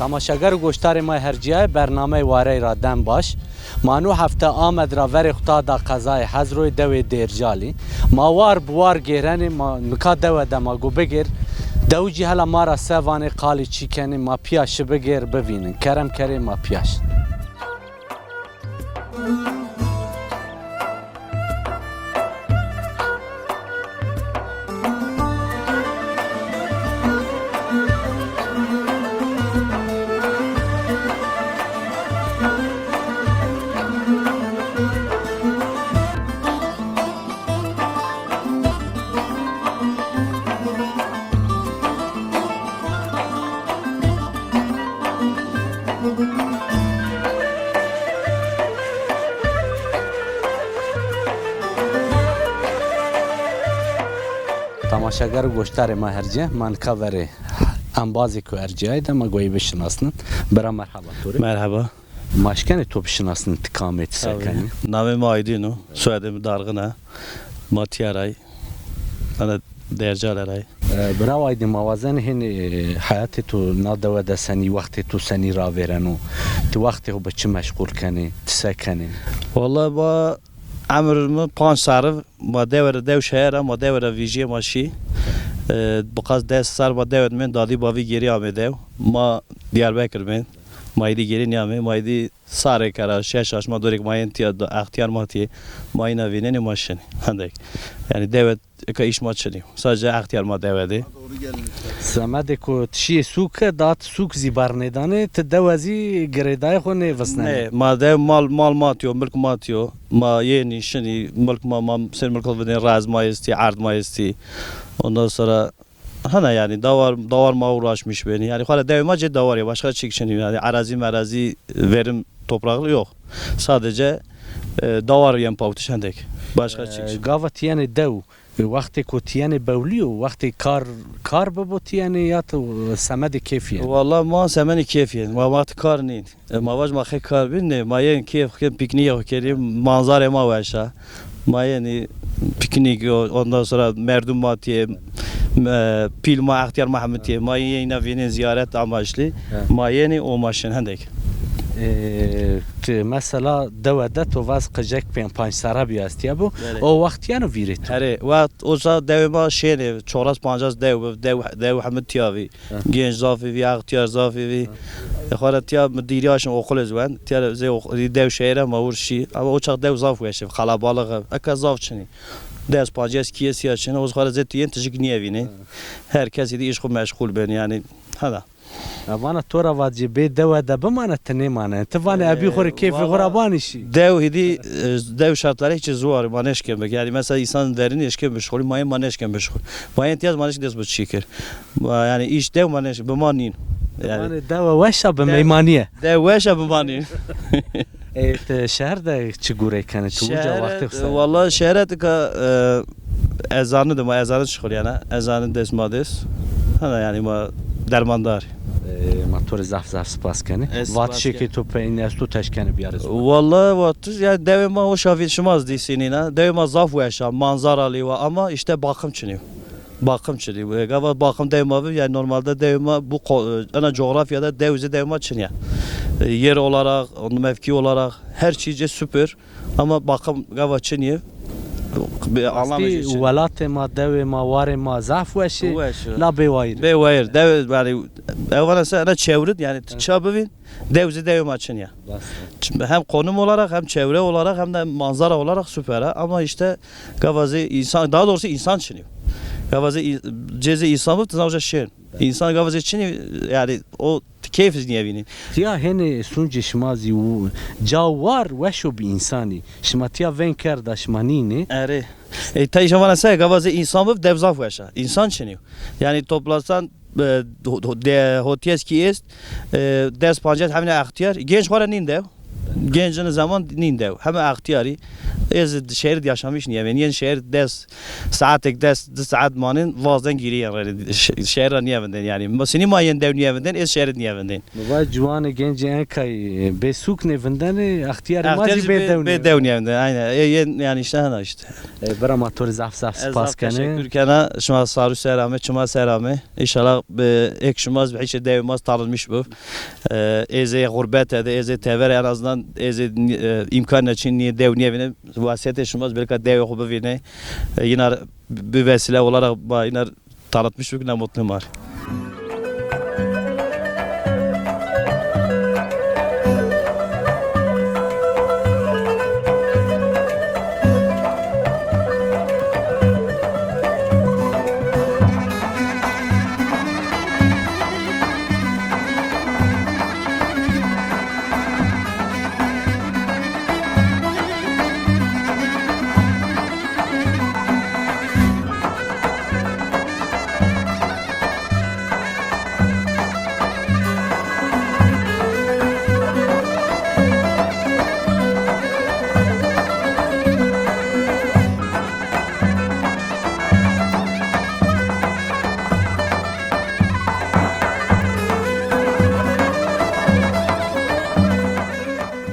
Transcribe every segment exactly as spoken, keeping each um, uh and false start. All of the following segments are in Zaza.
Tamaşeger û goşdarê ma hercîyaye, bernameyê Warey ra dem baş. Ma no hefte Amed ra verê xo ta da qezayê Hezroyê dewê Dêrcalî. Ma war bi war gêrenê, ma nika dewe de ma go bigêr. Dewicî hela ma ra se vanê, qalê çî kenê, ma pîya şi bigêr bivînin. Kerem kerê, ma pîya şin. Tamaşeger û goşdarê ma hercîye, ma nika verê embazêko ercîyaye de ma goyê bişinasnin. Bira merheba to rê. Merheba. Ma eşkenê to bişinasnin, ti kam ê, ti se kenê? Namê mi Aydin o, soyadê mi Dargin a. Ma tîya ra yî. Ana Dêrcalî ra yî. E, birawo Aydin, ma wazenê hênî, e, heyatê to na dewe de senî, wextê to senî ravêreno? Ti wextê xo bi çi meşxul kenê? Ti se kenê? Walla ma emir mi panc serr bi, ma dewe ra, dew şehir a, ma dewe ra vîjîyê ma şî. E, biqas des serr ma dewe de mên, dadî bavî gêrî amê dew. Ma Diyarbekir mên. Ma îdî gêrî nîyamê, ma îdî sarêke ra, şeş aşma dorêk ma yên tîya, extîyar ma tîyê. Ma îna vînenê, ma şinê. Hendek. Yanî dewe eka îş ma çinî yo. Sadece extîyar ma dewe de. Semedê ku ti şîyê sûke, da ti sûk zî bernêdanê, ti dewe zî girêdayê xo nêvisnenê. Nê, ma dew mal, mal ma tîyo, milk ma tîyo. Ma yenî, şinî, milk ma, ma sêr milk xo vidên, rez ma estî, erd ma estî. Ondan sonra Hana yanî dawar, dawar ma uğraşmış benî. Yanî xo ra dewê ma cê dawar ya, başka çîk çinî. Yanî erazî merazî verim toprağı yok. Sadece, e, dawar yen pawtiş hendek. Başka çîk. E, gava ti yenê dew, e, wextê ku ti yenê bewlî yo, wextê kar, kar bibo ti yenê ya ti, e, semedê kêfî yenê? Walla ma semedê kêfî yen. Ma wextê kar nîn. E, ma vaj ma xê kar bîn, nê, ma yên kêf, kêm pîknîkê xo kenî, manzarê ma weş a. Ma yenî pîknîk, o-, ondan sonra merdum ma tîyê, e, pîl ma, extîyar ma hemî tîyê. Ma yên îna vînên zîyaret amaçlî. He. Ma yenî û ma şin hendek. E, ti mesela dewe de to vaz qicek pênc panc serre bîya estîya bo. Belê. O wext yeno vîrê to? Herê, wext o sa dewê ma şênê, çoras pancas dew bi, dew, dew hemî tîya vî. Genç zafî vî, extîyar zafî vî. E, xo ra tîya mi dîrî aşm oqulê zî wend. Tîya zê oq-, dew şehir a, ma wir şî. Ama o çax dew zaf weş ê, qelebalix ê. Eka zaf çinî. Des pancas kîye sîya çinî. O xo ra zê tu yên tijik nîyevînê. Her kes îdî îş xo meşxul benî yanî. Hada. Ya vana to ra vacî bê dewe de bimane, ti nêmane. Ti vanê ebî xo rê kêfê xo ra banî şî. Dew hîdî, e, dew şartları hiç zor, ma nêşkên bik. Yanî mesela însan derînî eşkên bişxulî, ma yê ma nêşkên bişxulî. Ma yên tîya zî ma nêşkên dest bi çî kir. Ma, yanî îş dew ma nêş-, bi ma nîn. Yanî. Yanî dewe weş a bi meymanîye. Dew weş a bi ma nîn. E, ti şehir de çi gure kenê? Ti uca wextê xo ser? Walla şehre tika, e, ezanî de ma ezanî çixurîyena. Ezanî dest ma dest. Hana yanî ma dermandar. E, ma to rê zaf zaf spas kenê. Ez spas kenî. Vatişêkê to peynî esto, ti eşkenê biyarê zî? Walla vatiş, yanî dewê ma weş a, vîn şima zî dîsînîna. Dewê ma zaf weş a, manzara lê wa ama îşte bakım çinî yo. Bakım çinî. E, gava bakım dewê ma bi, yanî normalde dewê ma bu ko-, e, ena coğrafyada dew zî dewê ma çinî ya. E, yer olarak, mevki olarak her şey süper. Ama bakım gava çinî. Bir anlamı Rastî, çinî. Welatê ma, dewê ma, warê ma zaf weş ê. Weş ê. La bêwayir. Bêwayir. Dew, yanî, ewana se ena çewrid, yanî ça bivîn. Dew zî dewê ma çinî ya. Hem konum olarak, hem çevre olarak, hem de manzara olarak süper ha. Ama işte gava zî însan, daha doğrusu însan çinî yo. Gava zî în-, cê zî însan bi, ti zan uca şên. Însan gava zî çinî, yanî o keyf zî nîyevînî. Ya hênî sûncê şima zî û ca war weş o bi însanî. Şima tîya veng kerda, şima nînê. Erê. E, tayê şima vana se, gava zî însan bi, dew zaf weş a. Însan çinî yo. Yanî toplasan e, ho-, ho-, de-, hotîyes kî est, e, des pancas hemîne extîyar. Genç xo ra nîn dew. Gencin zaman nîn dew. Heme extiyarî. Ez şehir de yaşamış niyevên. Yen şehir des saatek des, di saat manin, vazden girîyen rê. Ş-, şehir ra niyevindên yanî. Ma sinîma yen dew niyevindên, ez şehir niyevindên. Mi va ciwanê gencê enkay bê sûk nêvindene, extiyarê ma zî bê dew nêvindene. Bê dew nêvindene, aynen. E, yen, yanî işte hena işte. E, bira ma to rê zaf zaf spas kenê. Ez zaf teşekkür kena. Şima sar û ser ame, çima ser ame. Înşallah, e, ek şima zî bi hîçê dewê ma zî tanınmış bu. E, êzê xurbete de, êzê tevere en azından êzê, e, îmkan neçin nîyê dew nêvîne. Wesiyetê şima zî belka dewê xo bivîne. E, yînar bi vesîle olarak ba yînar tanıtmış bik ne mutlu mar.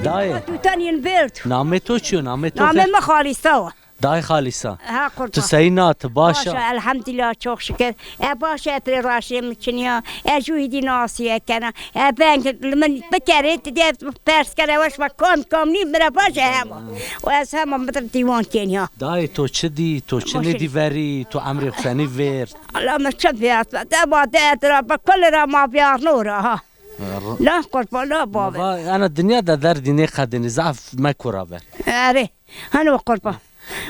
Dayê. Tutan yin bird. Namê to çi yo? Namê to? Namê mi Xalîsa wa. Dayê Xalîsa. Ha, qurban. Tu seyîn a, tu baş a? Baş a, elhamdülillah, çok şükür. E, baş a, pê raşê mi çinî ya. E, jû hîdî nasîye kena. E, veng li min bikerê, ti de pers kena, weş ma kam kam nî, mi ra baş a hema. Û ez hema mi dir dîwan kenî ya. Dayê to çi dî, to çi nêdî verî, to emrê xo senî vêr? Allah mi çi vêr, de ma derd ra, bi kul ra ma vêrno ra ha. La qurban, la babe. Va, ena dinya de derdî nêqedênê, zaf mekora ver. Erê. Hano qurban.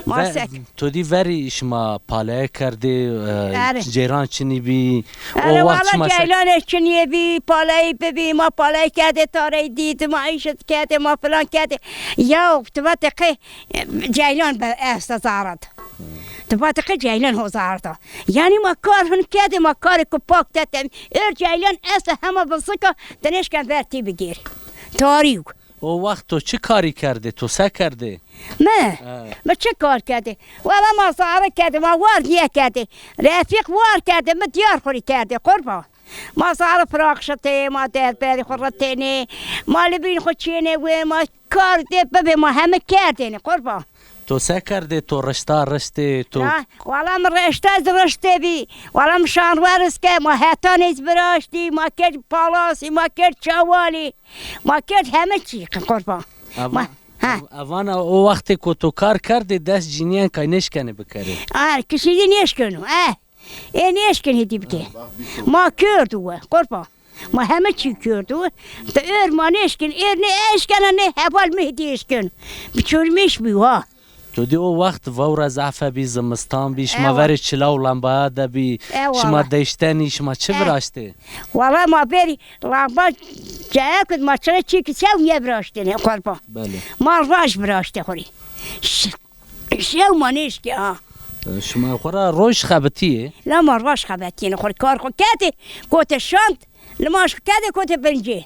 Ma sek. To dî verî şima paleye kerdê, e, ceyran çinî bî. O wext şima sek. Ceylanê çinî bî, paleyî bibî, ma paleyî kerdê, tareyî dît, ma îşit kerdê, ma filan kerdê. Ya, tu vatê qey, e, ceylan be, esta zarad. Tu vatê qey ceylan ho zarad. Yanî ma kar hin kerdê, ma karê ku pak te tem. Ör ceylan esta hema bi zika, ti nêşken ver tî bigêrî. Tarî yo. O wext to çi karî kerdê, to se kerdê? Mi? He. Mi çi kar kerdê? Wela ma zare kerdê, ma war nîye kerdê. Refîq war kerdê, mi diyar xo rê kerdê, qurban. Ma zare firaq şitê, ma derberî xo ritênê, ma libîn xo çênê wê, ma kar dê bibê, ma heme kerdênê, qurban. To se kerdê, to rişta riştê, to... Na, wela mi rişta zî riştê bî, wela mi şanwerz ke, ma hetanê zî viraştî, ma kerd palasî, ma kerd çawalî. Ma kerd heme çî, qurban. Eva-, ma, ha. Ev-, evana o wextê ku to kar kerdê, dest cinîyen kay nêşkenê bikerê. Ar, kişî zî nêşkeno, eh. Ê nêşkenê hêdî bikê. Ma kerd we, qurban. Ma heme çî kerd we. Ti êr ma nêşken, êr nê eşkena nê heval mi hêdî eşken. Bi çormêş bî wa. To dî o wext vewre zaf hebî, zimistan bî, şima verê çila û lambaya de bî, şima deştenî, şima çi viraştê? Wala ma berî lamba caya kud ma çira çî ki sew nêviraştêne, qurban. Belê. Ma raj viraştê xo rê. Ş-, şew ma nêşkê ha. E, şima xo ra roj xebitîyê? La ma raj xebetîyêne xo rê. Kar xo kerdê, kotê şand, limaş xo kerdê, kotê bincê.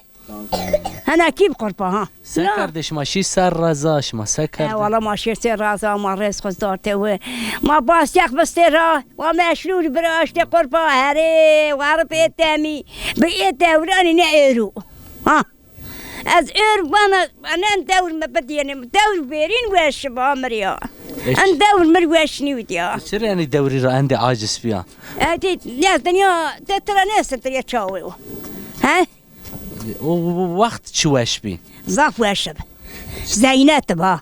Hena kî bi qurba ha. Se kerdê şima şî ser reza, şima se kerdê? E, wala ma şî ser reza, ma rez xo zdartê we. Ma basyaq bistê ra, wa meşrûr biraştê qurba herê, wa rib ê demî, bi ê dewranî ne êro. Ha. Ez êr vana, nen dewr mi bidîyenê, dewr bêrîn weş ba mir ya. En dewr mir weş nîwdîya. Çira enî dewrî ra endê aciz bîya? E, dî, ya dinya, de tira nêsin, tira çawe o. He? O, o, o wext çi weş bî? Zaf weş bi. Zeynet ba.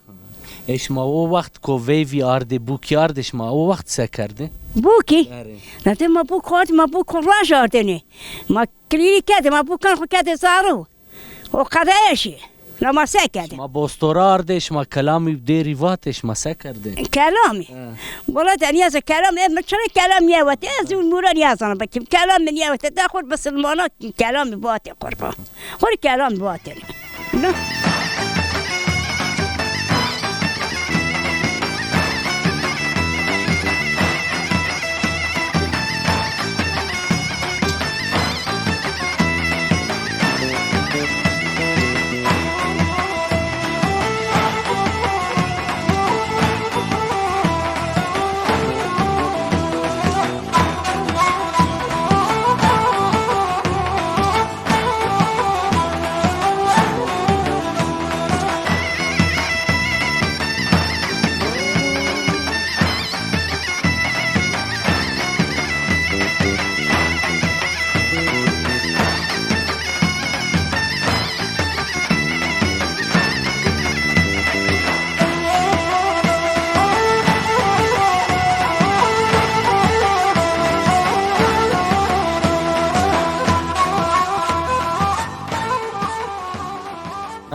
E şima o wext ko veyvî ardê, bûkî ardê şima, o wext se kerdê? Bûkî? Erê. Na de ma bûk ardê, ma bûk raj ardênê. Ma kilîrî kerdê, ma bûkan xo kerdê zaro. O qede eşî. La ma se kerdê? Şima bostora ardê, şima kelamî dêrî vatê, şima se kerdê? Kelamî? He. Wela de niyazê kelam, e, mi çira kelam niyewetê, ez û mura niyazana bikim. Kelam mi niyewetê, de xur bisilmana kelamî vatê qurban. Xur kelamî vatê. Na.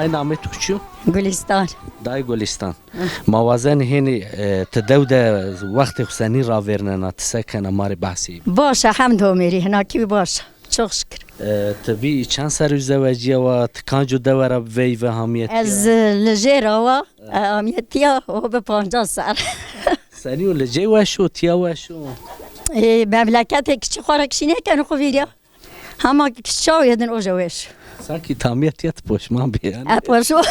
Namê to çi yo? Gulistan. Dayê Gulistan. Ma wazenê hênî, e, ti dew de wextê xo senî ravêrnena, ti se kena, ma rê behsî. Baş a, hemd Homêrî, hinakî baş a. Çok şükür. E, ti bî çend serrî zewecîye wa, ti kanco dewe ra veyve hamîyetîya? Ez, e, li jêr a wa, e, hamîyetîya, o bi pancas serr. Senî yo, li cey weş o, tîya weş o? E, memleketê kiçî xo ra kişî nêkeno xo vîrya. Hema ki çaw yedin oja weş. Sankî tamîyetîya ti poşman bî yanî. E, poşman.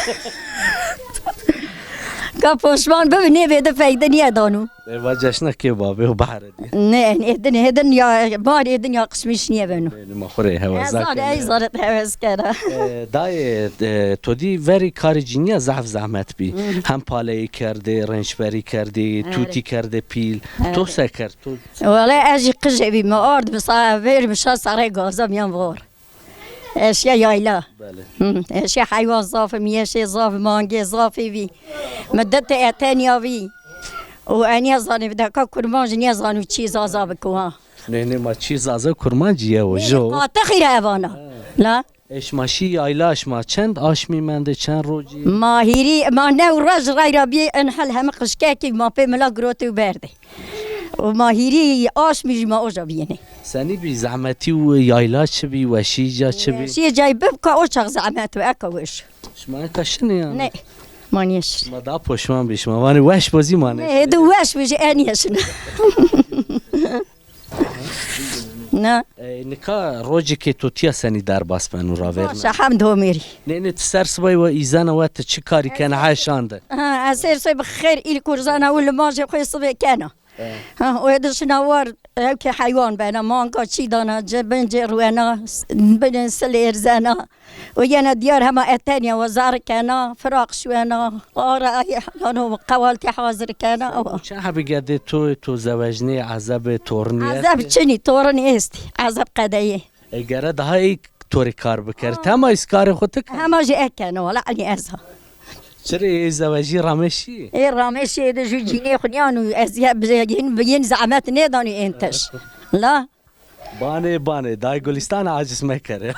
Ka poşman bibi nêbê de feyde nîye dano. E, va ceşna kê babê û bahre dî. Ne, ne, edin, edin ya, bar edin ya qismiş nîye beno. Bênî ma xo rê heweza kena. Ez zan, ey zan hewez kena. E, dayê, e, to dî verî karê cinîya zaf zehmet bî. Hem paleyî kerdê, rençberî kerdê, tutî kerdê pîl. To se kerd? To Wele ez jî qijê bî, mi ard, mi sa-, ver mi şa serê gaza miyan vor. Eşya yayla. Belê. Hı, eşya heywan zaf, mi yeşê zaf, mangê zafê bî. Mi di ti etenya bî. O eniya zanê, bi deka kurman jî nêzanû çî zaza biko ha. Nê, nê, ma çî zaza kurman cî yew, jo. Qatixî ra evana. La. E, şima şî yayla, şima çend aşmî mendê, çend rocî? Ma hîrî, ma new roj rayra bî, en hel heme qijkekî ma pê mila girotî û berdê. Û ma hîrî aşmî jî ma oja bîyênê. Senî bî, zehmetî û yayla çi bî, weşî ca çi bî? Weşî cay bibka o çax zehmet o, eka weş. Şima eka şinê yanî? Ne, ma nêşinê. Şima da poşman bî, şima vanê weş bo zî ma nêşinê. Ne, êdî weş bo jî, e nêşinê. Na. E, nika rocêkê to tîya senî derbas beno, ravêrna? Baş a, hemd Homêrî. Nê, nê, ti ser sibay wa îzena wa ti çi karî kena heşan de? Ha, ez ser sibay bi xêr îlk urzana û limajê xo sibê kena. E. Ha, o êdî şina war, ewkê heywan bena, manga çî dana, ci, bincê ruwena, s-, binê silê erzena. O yena diyar hema etenya, wa zar kena, firaq şuwena, ara ay, yano qewaltî hazir kena. Çend hebî gedê to, to zewecnê, ezebê, tornî estê? Ezeb çinî, tornî estî. Ezeb qedeyê. E, gere daha ey to rê kar biker. Hema îz karê xo ti ken? Hema jî e keno, wela enî ez ha. Çirê ê zewecî rameşî? Ê rameşî de jû cînê xo nîyano, ez ya, yin, yin zehmet nêdanî ên teş. La. Banê, banê, dayê Gulîstan aciz mekere.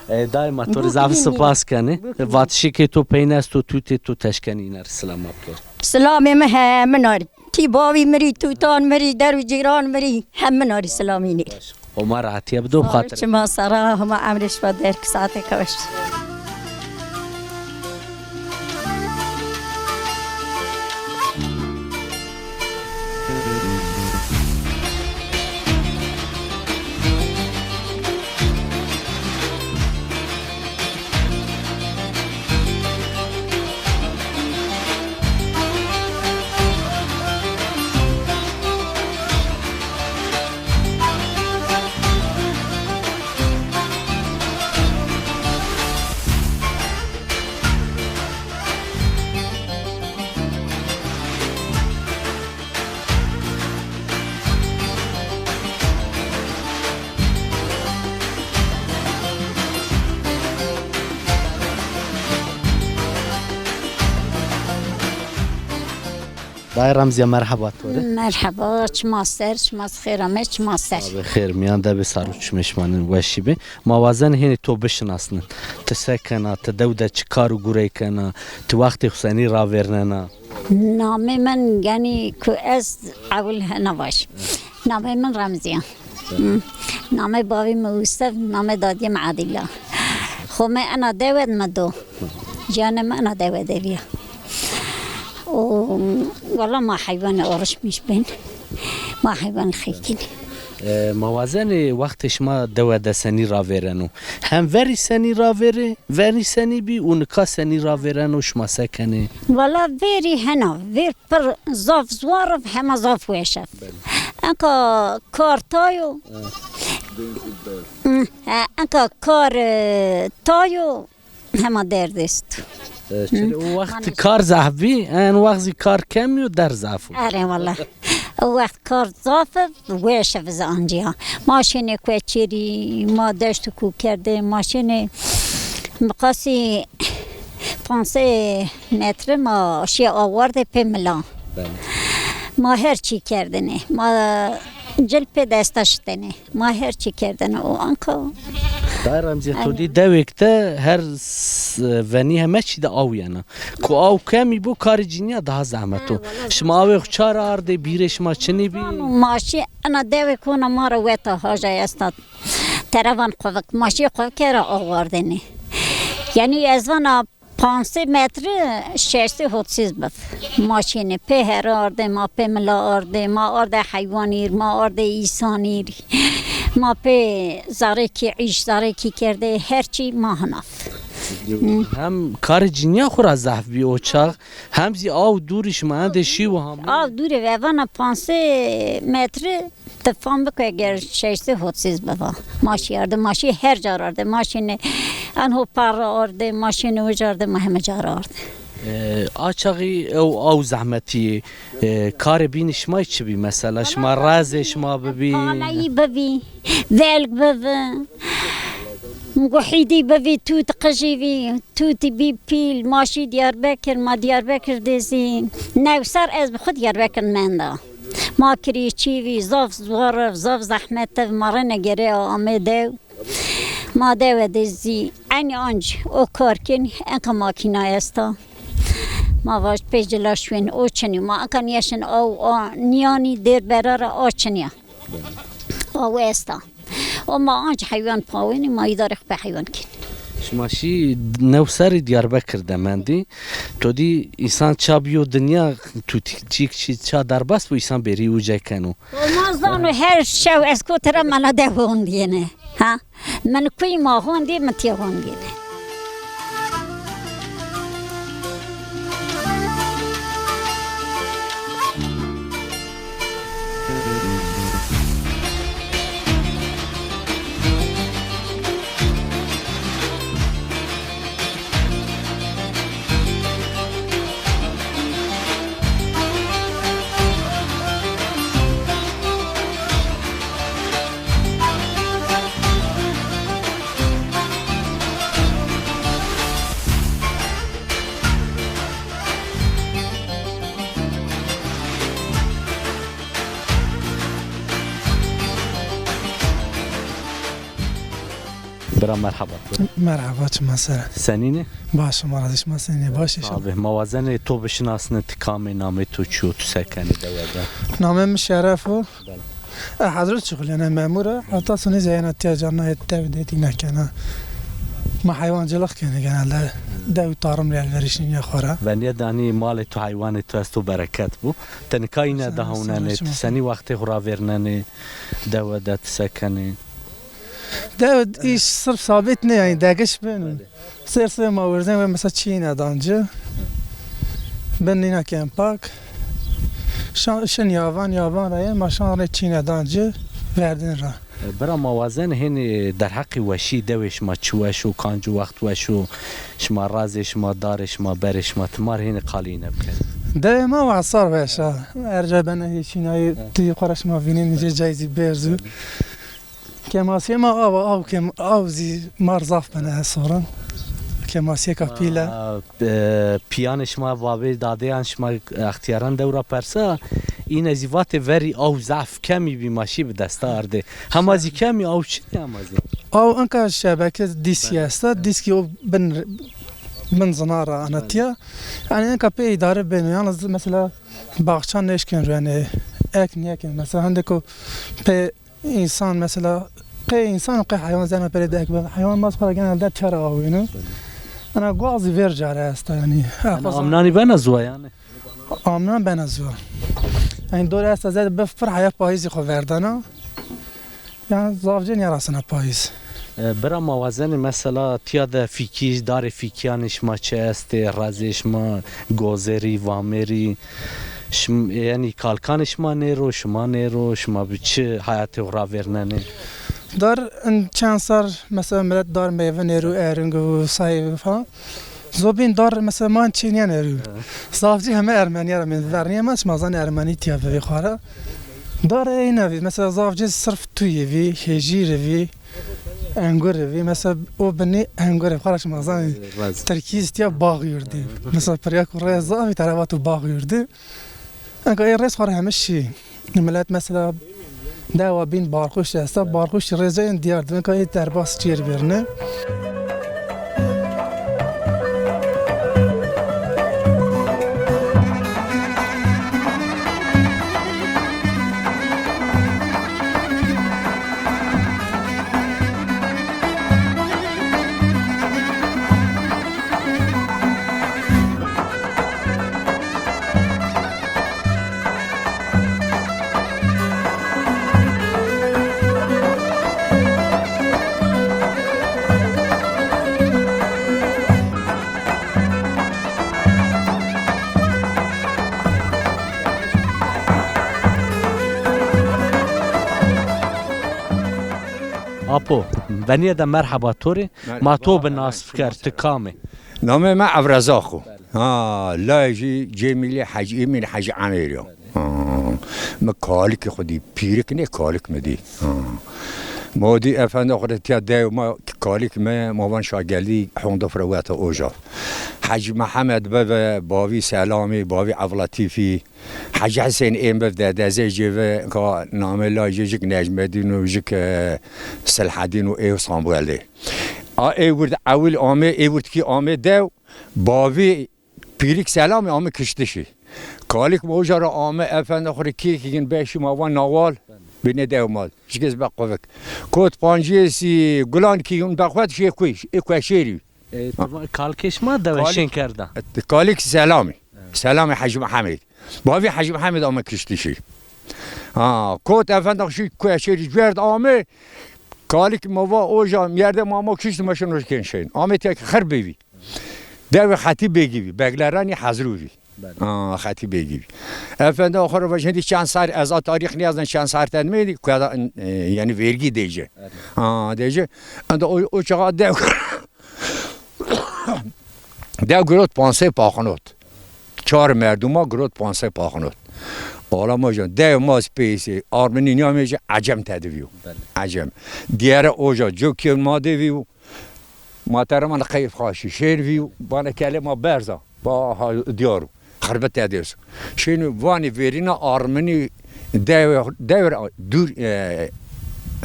E, dayê ma to rê zaf spas kenê. Vatişêkê to peyne esto, tutê to teşkenî îne rê silama biker. Silamê mi heminan rê. Tî bavî mi rê, tutan mi rê, der û cîran mi rê, heminan rê silamî nê. Homa rehetîye bido bi xatirê. Çima sera, homa emrê şima derg, saetêka weş. Dayê Remzîye, merheba to rê. Merheba, çima ser, çima xêr ame, çima ser. Abi xêr miyan de bê, sar û çimê şima nin weşî bê. Ma wazenê hênî to bişinasnin. Ti se kena, ti dew de çi kar û gurey kena, ti wextê xo senî ravêrnena? Namê min, yanî ku ez ewil hena vaj. Namê min Remzîye. Hı. Namê bavî mi Ûsev, namê dadîyê mi Edîla. Xo mi ena dewe de mi do. Ciyanê mi ena dewe de bîya. O, wela ma heywanê orişmîş bên. Ma heywan xeykîn. E, ma wazenê wextê şima dewe de senî ravêreno? Hem verî senî ravêrê, verî senî bî û nika senî ravêreno, şima se kenê? Wela verî hena, ver pir zaf ziwar ib, hema zaf weş ib. Belê. Enka kar tayo. Ha. Hı, he, enka kar, e, tayo, hema derd est. E, çirê o wext kar zaf bî, en wext zî kar kemî yo, derd zaf o. Erê wela. O wext kar zaf ib, weş ib zancîya. Ma şênê kueçêrî, ma deşt û kû kerdê, ma şênê miqasî pansey metre ma şîya awardê pê mila. Belê. Ma her çî kerdêne. Ma cil pê desta şitêne. Ma her çî kerdêne. O anka Dayê Remzîye, to dî dewêk de her s-, venî heme çî de aw yena. Ku aw kemî bo, karê cinîya daha zehmet o. Şima awê xo ça ra ardê, bîrê şima çinî bî? Vano maşî ena dewê kona ma ra weta haja esta. Terevan quvik, maşî quvike ra aw ardênê. Yanî ez vana pansê metre, şeştê hotsîz bif. Ma şênê pê here ardê, ma pê mila ardê, ma ardê heywanîr, ma ardê îsanîr, ma pê zarekî îş, zarekî kerdê, her çî ma hinav. Hem karê cinîya xo ra zehf bî o çax, hem zî aw dûrî şima endê şî û hamî. Aw dûrî ve vana pansê metre. Ti fam biko eger şeştê hotsîz biva. Ma şî ardê, ma şî her ca ra ardê. Ma şînê enho par ra ardê, ma şînê uca ardê, ma heme ca ra ardê. E, a çaxî ew aw zehmetî yê, e, karê bînî şima çi bî mesela? Şima razê şima bibî? Paneyî bibî, velg bibi, guhîdî bibî, tût qijî bî, tûtî bî pîl, ma şî Diyarbekir, ma Diyarbekir de zî new serr ez bi xwu Diyarbekir menda. Ma kirîçî vî, zaf zuar, zaf zehmet, ma rê negerê amê dew. Ma dewe de zî enî anc o kar kenî, enka makîna esta. Ma vaj pê cila şuên o çinî. Ma enka nîyeşin aw, a, nîyanî dêr berara a çinîya. Aw esta. O ma anc heywan pawênî, ma îdarê xwu pê heywan kenî. Şima şî new serrî Diyarbekir de mendî. To dî însan ça bîyo dinya, tu çîk çî ça derbas bo, însan bêrî uca keno. Ma zano her şew ez kotira mena de hondîyêne. Ha? Min kuy ma hondî, min tîya hondîyêne. Bira merheba. Merheba, çima ser. Senîne? Baş, ma razî, şima senîne, baş inşallah. Abi, ma wazenê to bişinasne, ti kam ê, namê to çi yo, tu se kenê dewe de? Namê mi Şeref o. Bela. E, Hezret Çixulî, yanî memur a. Heta sonî zeyna tiya canna et dew de dîna kena. Ma heywancılık kenê genelde. Dew tarım elverişî nîya xora. Ve nîye danî malê to, heywanê to esto, bereket bo. Ti nika îne de hewnenê, ti senî wextê xo ravêrnenê, dewe de ti se kenê? Dewe îş sirf sabit nê, yanî degiş beno. Ser ser ma werzen ve mesela çî îne dan ci. Bin nîna ken pak. Şan, şin yavan, yavan ra yen, ma şan rê çî îne dan ci, verdin ra. E, bira ma wazen hênî derheqî weşî dewê şima çi weş o, kanci wext weş o, şima razê şima, darê şima, berê şima, ti ma rê hênî qalî îne bikerê. Dewê ma wesar weş a. Her ca bena hêşînayî, ti xora şima vînenî, cê cayî zî berz o. Kemasîye ma aw a, aw kem, aw zî mar zaf bena soran. Kemasîyeka pîl a. A, e, pîyanê şima, babê, dadêyan şima, extîyaran dew ra persa, îne zî vatê verî aw zaf kemî bî, ma şî bi desta ardê. Hema zî kemî aw çinî, hema zî. Aw inka şebeke dîskî esta, dîskî o bin, bin zina ra anetîya. Yanî inka pê îdare beno. Yalnız mesela baxçan nêşken ro, yanî ek nêken. Mesela hende ko pê Însan mesela, qey însan û qey heywan zena pere de ek ben. Heywan ma xo ra genelde tera awîno. Ena guaz zî ver ca ra esta yanî. Ena amnanî bena ziwa yanî? Amnan bena ziwa. Yanî dor esta zede bif pir heya payîzî xo verdena. Yanî zaf cê nêrasena payîz. E, bira ma wazenê mesela tîya de fîkî, darê fîkîyanê şima çi estê, razê şima gozerî, vamerî, şim-, yanî kalkanê şima nêro, şima nêro, şima bi çi heyatê xo ravêrnenê? Dar in çend ser mesela milet dar meyve nêro, ering û sayê falan. Zobîn dar mesela ma çî nênêro. Zaf cî heme Ermenîya ra, min vernîya ma, şima zanê Ermenî tîya vevê xo ra. Dar ey navî mesela zaf cî sirf tuyê vî, hêjîrê vî. Engurê vî, mesela o binî engurê, xora şima zanî. Tirkî zî tîya bax yurdî. Mesela pirya ku rê zafî tera vato bax yurdî. Enka ê rêz xora heme şî. Milet mesela Dewa bîn Barxuşî esta. Barxuşî rêzeyên diyar de, nika ê derbas çêr vêrine. Apo, venîye de merheba to rê. Ma to bi nas biker, ti kam ê? Namê mi Evrezax o. Ha, layê jî Cemîlî Hecî Emîn Hecî Emerî yo. Ha, mi kalikê xwu dî, pîrik nê, kalik mi dî. Ha. Ma dî efenda xwu rê tiya dew ma, kalik mi, ma van şageldî honda fira weta oja. Hecî Mihemed bibi, bavî Selamî, bavî Evlatîfî, Hecî Hisên ên biv de, dezê cê vi ka namê la jê jik Necmedîn û jik, e, Silhedîn û ê Sambuel de. A ê wird ewil ame, ê wird kî ame dew, bavî pîrik Selamî ame kiştişî. Kalik ma uca ra ame, efenda xwu rê kî kî gin beşî ma van nawal, binê dew ma. Jikês be quvik. Kot pancêsî gulan kî gin be xwet şê kuy, ê kueşêrî. E, tu va-, kalikê şima dewe Kalik, şên kerda? E, Kalik Selamî. Evet. Selamî Hecî Mihemed. Bavî Hecî Mihemed ame kiştişî. Ha, kot efenda şî kueşêrî cuerd ame. Kalik ma va oja mîyerde ma amo kişt, ma şin oj kên şên. Ame tek xir bêvî. Dewê Xetî Bêgî vî. Begleranî Hezrû vî. Belê. Ha, Xetî Bêgî vî. Efenda xo ra vaj hindî çend sar, ez a tarîx nîyazdan çend sar ten mê dî, kueda, e, yanî vergî dêce. Evet. Ha, dêce. Enda o, o çaxa dew Dew girot pansey paxinot. Çar merduma girot pansey paxinot. Ola ma jî dew ma zî peyisê armenî nîyamê jî Ecem tedi vîyo. Belê. Ecem. Diyere oja cokîyên ma de vîyo. Ma tere ma qeyf xaşî şêr vîyo. Bana kelê ma berza. Ba ha diyar o. Xirbet tedês. Şênî vanî verîna armenî dew, dew ra dûr, e,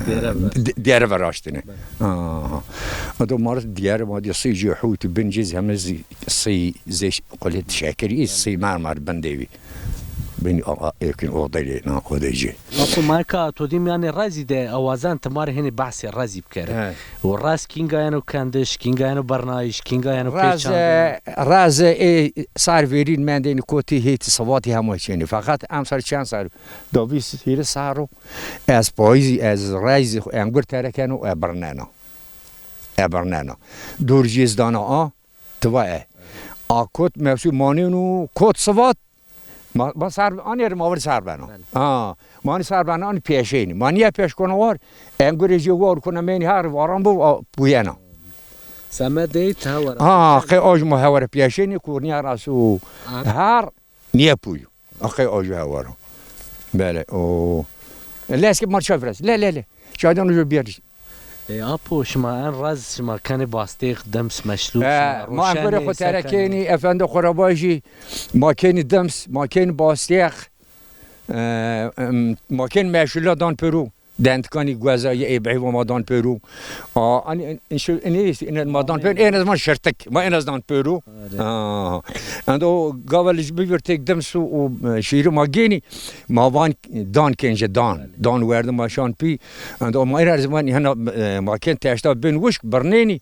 Diyere viraştine. De-, diyere viraştine. Aha. Ado mar diyere ma dî sî cî hûtî bin cî heme zî sî zê ş-, qulet şekerî, sî mermer bin de vî. Bin a, a, ekin odayê na odayê cî. Apo ma ka to dîm yanî rezî de awazan ti mar hênî behsê rezî bikere. He. O rez kînga yeno kendiş, kînga yeno bernayîş, kînga yeno Reze, pêçandin? Reze ê sar verîn mendênî kotî hêtî sivatî hema çênî. Feqet emsar çend sar, do vîst hîrê sar o, ez payîzî, ez reyzî engur terekeno, e birnena. E birnena. Dûr cî ez dana a, ti va e. A kot mewsûm manêno, kot sivat, Ma, ma ser, anê rê ma vir ser bena. Belê. Ha, ma anî ser bena, anî pêşênî. Ma nîye pêş kona war, engurê jê war kona menî her varan bu, a, puyena. Semedê te hewara. Ha, qey oj ma hewara pêşênî, kurnîya ra su. Her. Her, nîye puyu. A, qey oj hewara. Belê, o. Leskê ma çav res. Le, le, le. Çaydan ucu bir. E, apo, şima en raz, şima kenê bastêx, dims, meşlû, e, şima ma roşenê, engurê xo terekenî, efendê xo ra vajî, ma kenî dims, ma kenî bastêx, e, em, ma kenî meşlûla dan pêro, dentikanî gueza yê ê bihîvo ma dan pêro. A, anî, en, en, şu, en, en, en, ma dan pêro, en azman şirtik, ma en az dan pêro. Are. A, endo gava lij bivir tek dims û, û, e, şîrî ma gênî, ma van dan kên jê dan, dan werdi ma şan pî, Enda ma îra zî vanî hena, e, ma kên teşta bên wişk birnênî.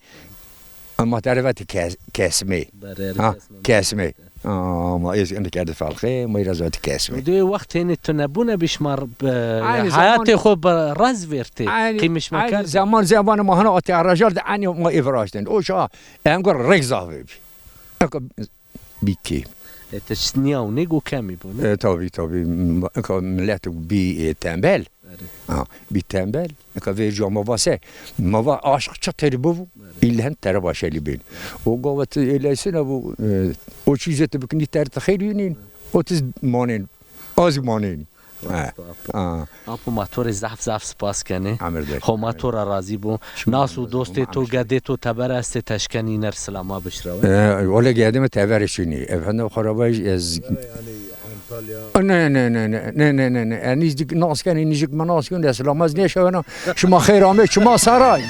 Ama terefetî kes-, kesmê. Berê, ha, kesmê. Kesmê. Ama ez ende kerde felxê, ma îra zî vatî kesmê. Dê wext hênî tu nebûne bî şima, e, aynî zaman, hayatê xo bi raz vêrtê. Aynî, qîmiş aynî mekerd. Zaman zemanê ma hena atî arajar de aynî ma ê viraştên. O şa engur rêk zaf bî. Eka bî kêm. E, ti çi nîya û nêgo kemî bo, ne? E, tabî, tabî. M-, eka milet bî, e, tembel. Erê. Ha, bî tembel. Eka vercîya ma va se. Ma va aşq çi têrî bibo, erê, îlle hin tere başelî bên. O gava ti êleysine bu, e, o çîzê ti bikinî ter ti xeyrî nîn. O ti manên. Az manên. Ha. Apo, apo. Ha. Apo, ma to rê zaf zaf spas kenê. Emir de. Xo ma to ra razî bo. Nas û dostê to, gedê to teber estê, teşkenî îne rê silama bişirawê. E, wele gedê mi teber şinî. Efendim, xo ra vajî ez Ne, ne, ne, ne, ne, ne, ne, ne. E, nîzik nas kenê, nîzik mi nas kenê, eslamaz nêşewena. Şima xeyr amê, şima saray.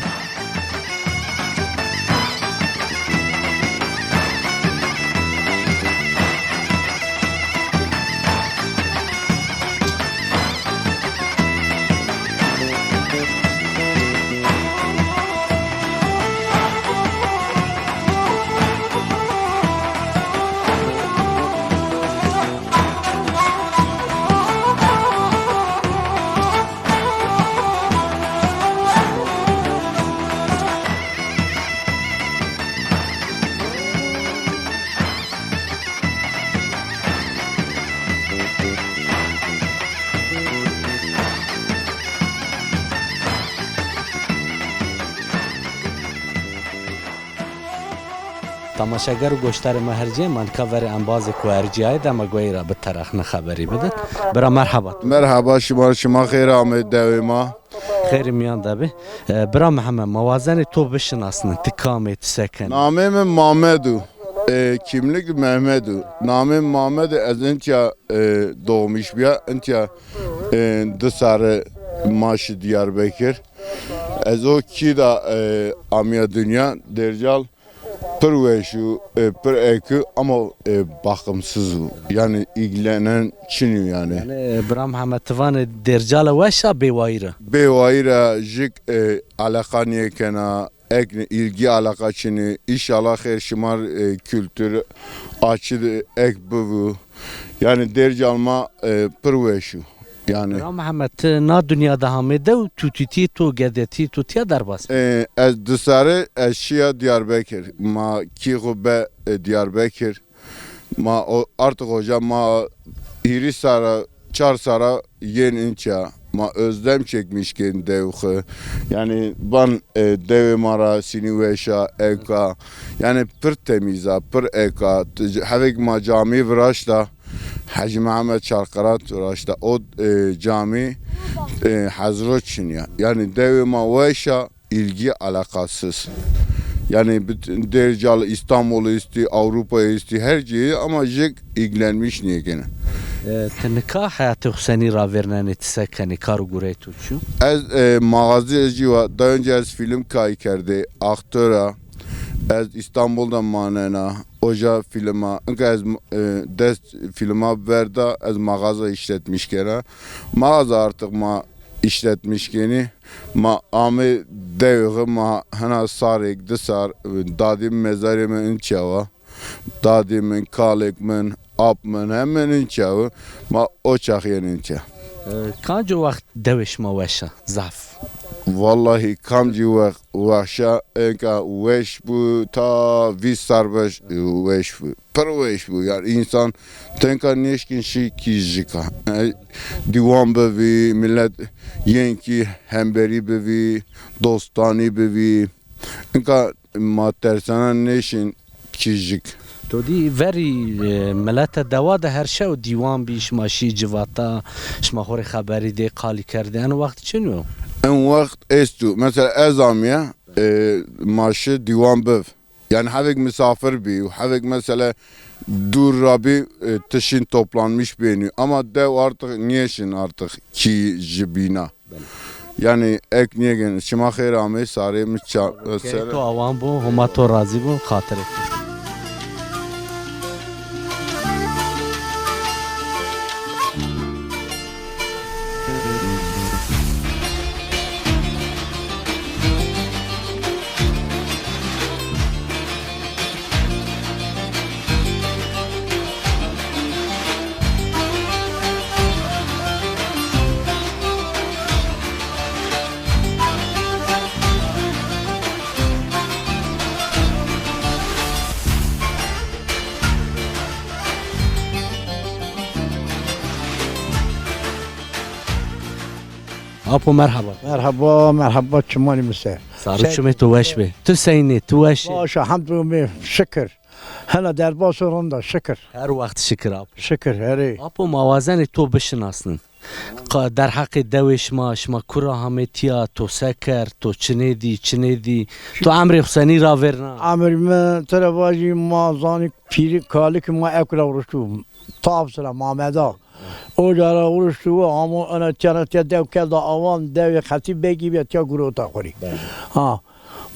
Temaşeger û goşdarê ma her cê, ma nika verê embazê ku ercîyaye de ma gueyî ra biterexne xeberî bidin. Bira merheba. Merheba şima, şima xêr amê dewê ma. Xêrê mîyan de bê. E, bira Mihemed, ma wazenê to bişinasnin, ti kam ê, ti se kenî? Namê mi Mamed o. E, kimlik Mehmed o. Namê mi Mamed o, ez intiya, e, doğmuş biya, intiya, e, di serre ma şi Diyarbekir. Ez o kî da, e, amîya dinya, Dêrcal pir weş o, e, pir ek o, ama, e, bakımsız o. Yani ilgilenen çin o yani. Yani, e, bira Mihemed, ti vanê Dêrcale weş a, bêwayîr a? Bêwayîr a, jik, e, eleqa nêkena, ek ilgi alaka çin o. Înşallah xêr şima, e, kültür açî de ek bivo. Yani Dêrcal ma, e, pir weş o. Yani. Bira Mihemed, ti na dinya de hamê dew, tutîtî to, gedetî to tiya derbas? E, ez di serre ez şiya Diyarbekir. Ma kî xo be, e, Diyarbekir. Ma o, artık hoca ma hîrî serre, çar serre yên inça. Ma özlem çekmiş kên dew xo. Yani van, e, dewê ma ra sînî weş a, ewk a. Yani pir temîz a, pir ewk a. T-, hevek ma camî viraşta. Hacı Mehmet Çalkarat viraşta. O, e, camî, e, hezro çin ya. Yani dewê ma weş a, ilgi alakasız. Yani bütün Dêrcal, İstanbul isti, Avrupa isti, her cî ama jik ilgilenmiş nêkene. E, ti nika heyatê xo senî ravêrnenê, ti se kenê, kar û gureyê to çi yo? Ez, e, mağazacı wa. Daha önce ez film kay kerdê, aktör a. Ez İstanbul de manena, oca filma. Inka ez, e, dest filma verda, ez mağaza işletmiş kena. Mağaza artık ma işletmiş kenî. Ma amê dewê xo, ma hena sarêk, di sar, dadî mezarê mi inça wa. Dadî min, kalêk min, ap min, hemin inça wi. Ma o çax yên inça. E, kanco wext dewê şima weş a, zaf? Vallahi kamcî wext weş a, enka weş bû, ta vîst sar weş, weş bû. Pir weş bû. Yani insan tenka nêşkîn şî kîjika. E, dîwan bivî, millet yên kî hemberî bivî, dostanî bivî. Inka ma tersena nêşin kîjik. To dî verî, e, milete dewa de her şew dîwan bî, şima şî civata, şima xo rê xeberî dê, qalî kerdê. En wext çin o? En wext esto. Mesela ez amîya, e, ma şi dîwan biv. Yani hevek misafir bî, hevek mesela dûr ra bî, e, ti şin toplanmış bênî. Ama dew artık nêşin artık kî ji bîna. Yani ek nêgên, şima xêr amê, sarê mi ça-, Keyê sere. To awan bo, Homa to razî bo, xatirê to. Apo merhaba. Merhaba, merhaba, çimanî mi ser. Sar û çimê to weş bê. Tu seynî, tu weş î? Baş, elhamdulîllah, şikir. Hela derbas o, rind a, şikir. Her wext şikir apo. Şikir, herê. Apo, ma wazenê to bişinasnin. Qa-, derheqê dewê şima, şima kura hamê tiya, to se kerd, to çinê dî, çinê dî. To emrê xo senî ravêrna? Emrê mi, ti ra vajî, ma zanî pîrî kalikê ma ewk ra ruştû. Tavsira Mameda. Oca ra vuruştu, amo ena tiya, tiya dew kerda awan, dewê Xetîb Begî bîya, tiya gurota xwu rê. Bele. Ha.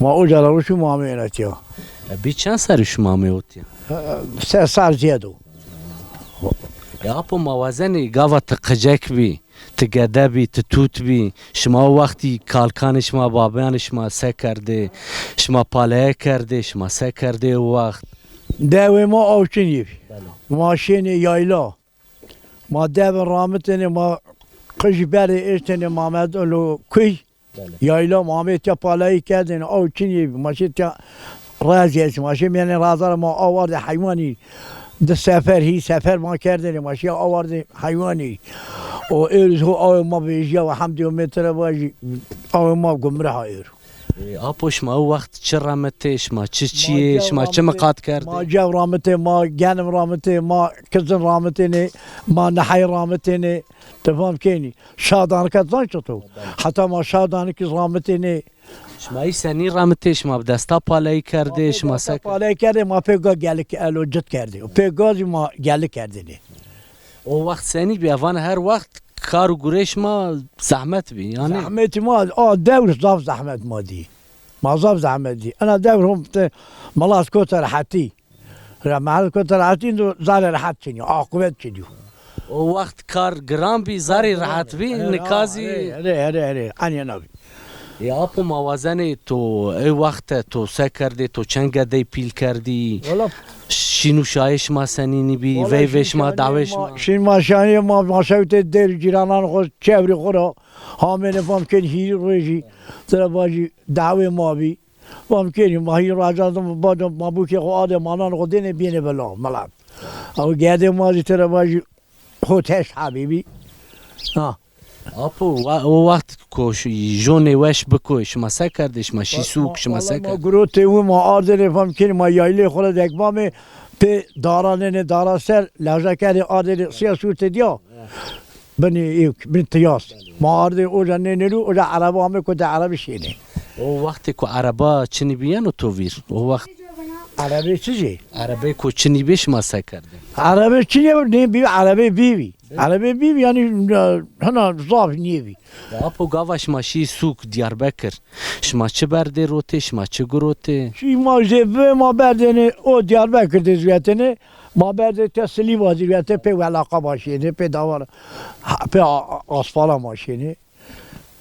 Ma oca ra vuruştu, ma amê ena tiya. E, bî çend serrî şima amê o tiya? E, se serr zîyed o. Ya apo, ma wazenê gava ti qicek bî, ti gede bî, ti tût bî, şima o wextî kalkanê şima, babayanê şima se kerdê, şima paleye kerdê, şima se kerdê o wext? Dewê ma aw çinî bî. Bele. Ma şênê yayla. Ma devin ramitêne, ma qijî berê êştêne Mamed Ulu kuy. Bele. Yayla ma amê tiya palayî kerdêne, aw çinî bî. Ma şê tiya rezî estî. Ma şê mîyanê raza ra ma aw ardê heywanî. Di sefer, hî sefer ma kerdêne, ma şê aw ardê heywanî. O êrûz ho awê ma vejîya, elhamdulîllah, ma tira vajî, awê ma gumreh a êrû. E, apo, şima o wext çi ramitê, şima çi çîyê, şima çi miqat kerdê? Ma cew ramitê, ma genim ramitê, ma kizin ramitêne, ma nehey ramitêne. Ti fam kenî. Şadanike zan çito. Heta ma şadanike ramitêne. Şima î senî ramitê, şima bi desta paleyî kerdê, şima se kerdê? Paleyî kerdê, ma pê ga gelik elo cit kerdê. Pê ga zî ma gelik kerdêne. O wext senî bî? Evan her wext kar û gurê şima zehmet bî, yanî? Zehmetî ma, a dewr zaf zehmet ma dî. Ma zaf zehmet dî. Ena dewr hom te milet kote rehetî. Ra milet kote rehetî, îndo zerrê rehet çinî, aqibet çinî yo. O wext kar giran bî, zerrî rehet bî, nika zî. Erê, erê, erê, erê. Enî ena bî. Ya apo, ma wazenê to ê wexte to se kerdê, to çend gedey pîl kerdî? Wela. Şîn û şayê şima senînî bî, veyvê şima, dawê şima? Şîn ma şayê ma, ma şewtê dêr cîranan xo, çevrî xo ra, hamêne fam kenî hîrî rojî, tira vajî dawê ma bî. Fam kenî ma hîrî rojan de ma bacê ma bûkê xo adê, manan xo dêne bîyêne vila milet. Ew gedê ma zî tira vajî ho teş hebî bî. Ha. Apo, wa-, o wext ko ş-, jonê weş biko, şima se kerdê, şima şî sûk, şima se kerdê? Ma gurotê wi ma ardêne, fam kenî ma yaylê xo ra dekbamê, pê dara nêne dara ser, laja kerdê ardêne siya sûrtê dîya. Binî êk, binî tiyas. Ma ardê oca nêne rû, oca ereba ame ko de erebî şênê. O wextê ku ereba çinî bî yeno to vîr? O wext. Erebê çi zî? Erebê ku çinî bî şima se kerdê? Erebê çinî bî, nê bî, erebê bî bî. Erebê bî bî, yanî, e, hina zaf nîyê bî. Ya apo, gava şima şî sûk Diyarbekir, şima çi berdê rotê, şima çi gurotê? Şî ma zê bi ma berdêne o Diyarbekir de zî vetêne, ma berdê te Silîva zî vete pê welaqa ma şênê, pê dawar, ha, pê a-, a-, aspara ma şênê.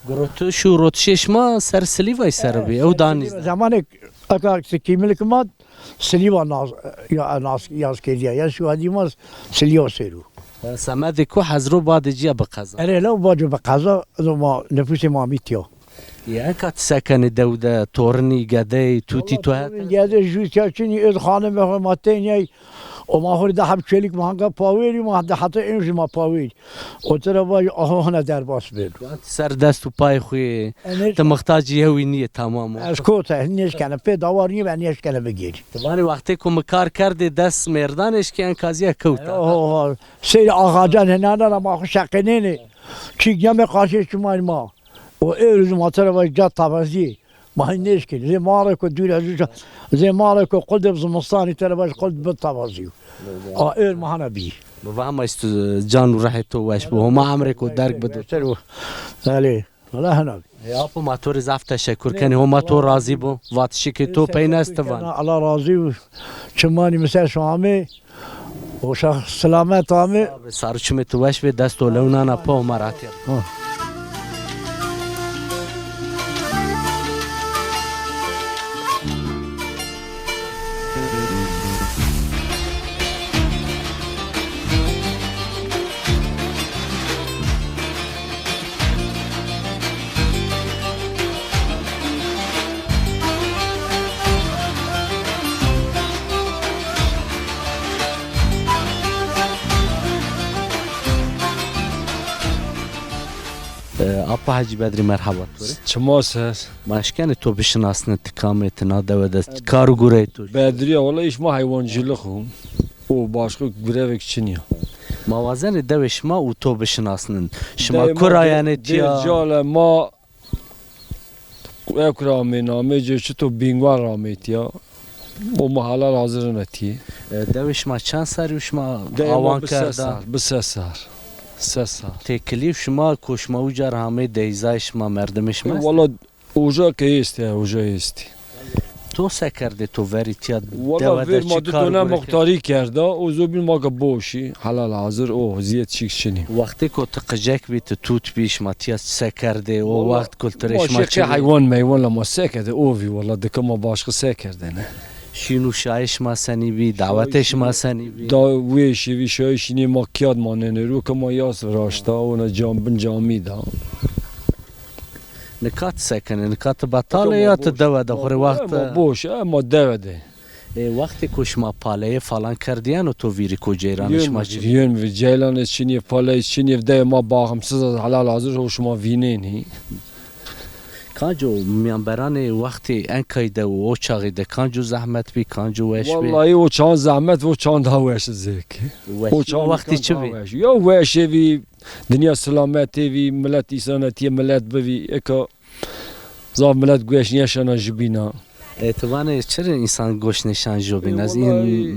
Gurotiş û rotişê şima ser Silîvay ser bî, ew danî. Zemanê eka kîmlik ma Silîva nas, ya, nas, yaz kerdîya. Ya şu hadî ma Silîva ser o. Semedê ku hezro badê cîya bi qeza. Erê, law baco bi qeza, ma nifusê ma mîtîya. Ya eka ti se kenê dew de, torinî, gedey, tutî to het? Gede jû tiya çinî, êd xanimê xo ma tênyay, o ma xo rê di heb çelîk ma hanka pawêrî, ma de heta êmşî ma pawêrî. O tira vajî, aho hina derbas bêno. Ser dest û payê xo yê, ti muxtacî yewî nîyê, tamam o. Ez kota, nêşkena, pê dawar nîyê, ben nêşkena bigêrî. Ti vanê wextê ku mi kar kerdê dest mêrdan eşkî, enkazîya kewta. Oho, seyr axacan hênana ra ma xo şeqênênê. Çîk yemê qarşê çimayî ma. O êrû zî ma tira vajî ca tavazîyê. Ma hîn nêşkîn. Zê ma rê ko dûr ez uca. Zê ma rê ko qul de zimistanî tira vajî qul bi tavazîyo. A êr ma hana bî. Bi vama îstu can û rehê to weş bo. Homa emrê ko derg bido. Ser o. Elê. Wela hina bî. E, apo, ma to rê zaf teşekur kenê. Homa to razî bo. Vatişikê to pey nestivan. Allah razî bo. Çimanî mi ser şo amê. Hoşa selamet amê. Sar û çimê tu weş bê, dest û lew nana po ma ratî. Ha. E, Apa Hecî Bedrî, merheba to rê. Çima ser. Ma eşkenê to bişinasnê, ti kam ê, ti na dewe de kar û gureyê to? Bedrî ya, wela îş ma heywancîlix o. O başka gurevek çinî ya. Ma wazenê dewê şima û to bişinasnin. Şima kura yenê tiya? Dê cale ma Ew kura amê namê ci çito Bîngwa ramê tiya. O ma helal hazir netî. E, dewê şima çend serrî û şima awan kerda? Dewê ma bi se serr, bi se serr. Se serr. Têkilî şima ko şima uca ra amê, deyzayê şima, merdimê şima estê? E, wala oca ke estê, oca estê. To se kerdê, to verî tîya dewe de çi kar guretê? Wala vêr ma di done muxtarî kerda, o zobîn ma ke boşî, helal hazir o, zîyet çîk çinî. Wextê ko ti qicek bî, ti tût bî, şima tîya se kerdê, o wext kulturê şima çi bî? Wala ma şeqê heywan meywan la ma se kerdê, o vî wala dike ma başqe se kerdêne. Şîn û şayê şima senî bî, dawetê şima senî bî? Da wê şevî şayê şînê ma kîyad manenê ro ke ma yas viraşta, ona cam bin camî da. Nika ti se kenê? Nika ti betal ê ya ti dewe de xo rê wext? Ema boş, ema dewe de. E, wextê ko şima paleyê falan kerdîyeno to vîrî ko ceyranê şima çi? Yön vîr, ceyranê çinî, paleyê çinî, dewê ma baximsiz a, helal hazir o şima vînenî. Kanco mîyanberanê wextê enkay de û o çaxî de kanco zehmet bî, kanco weş bî? Wellahî o çan zehmet, o çan daha weş zêk. O çan wextî çi bî? Ya weşê vî, dinya silametê vî, milet îsanetîye milet bivî, eka zaf milet gueş nêşena jubîna. E, ti vanê çi rê însan goş nêşan jobîn? Ez,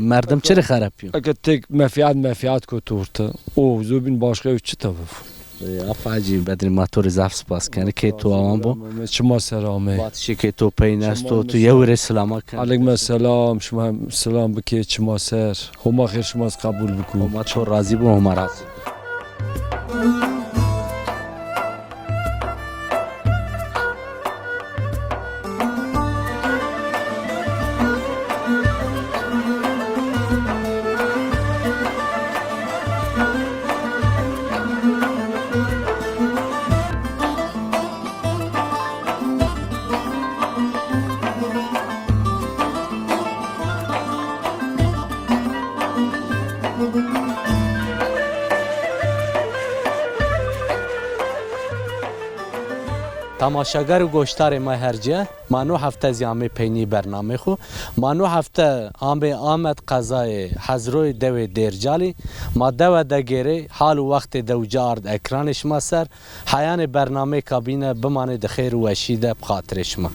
merdim çi rê xerepîyo? Eke tek mefîat mefîat kot orte. O zobîn başqa ew çi tebif? E, Apo Hecî Bedrî, ma to rê zaf spas kenê. Kê to awan bo. Çima ser amê. Vatişê kê to peyn esto, tu yew rê silama kenê. Aleykum selam, şima hem selam bikê, çima ser. Homa xêr şima zî qebul bikû. Homa to razî bo, Homa razî bo. Temaşeger û goşdarê ma her cî, ma no hefte zî amê peynî bernamê xo. Ma no hefte amê Amed qezayê Hezroyê dewê Dêrcalî. Ma dewe de gêrê, hal û wextê dew ci ard ekranê şima ser. Heyanê bernameyêka bîne, bimanê di xêr û weşî de bi xatirê şima.